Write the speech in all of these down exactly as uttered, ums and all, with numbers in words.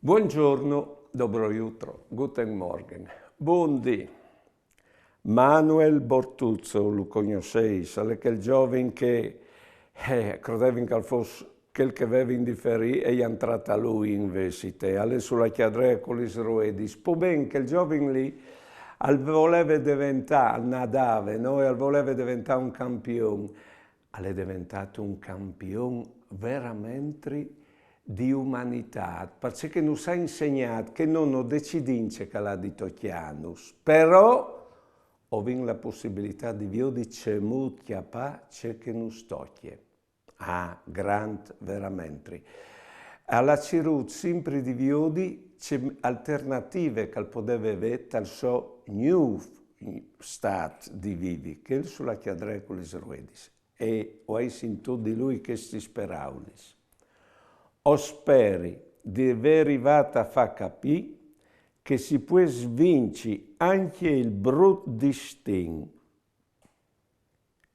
Buongiorno, dobro jutro, guten Morgen, buondì. Manuel Bortuzzo, lu cognosseis, al è chel zovin che, eh, crodevin che al fos chel che vevin di ferì e i àn tratà lui invezit, al è su la cjadree cu lis ruedis. Po ben, chel zovin li al voleve deventâ, al nadave, no? E al voleve deventâ un campion. Al è deventât un campion veramentri di umanitât, parcè che nus à insegnât che nô no decidìn ce che al à di tocjânus, però o vin la pussibilitât di viodi cemût cjapâ ce che nus tocje. Ah, grant veramentri. Al à cirût simpri di viodi ce alternative che al podeve vê tal so gnûf stât di vivi, chel su la cjadree cu lis ruedis. E o ai sintût di lui chestis peraulis: O speri di vê rivât a fâ capî che si pues vinci ancje il brut distin,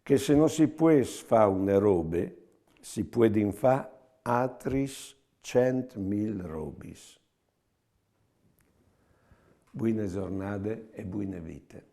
che se no si pues fâ une robe, si puedin fâ altris cent mil robis. Buine zornade e buine vite.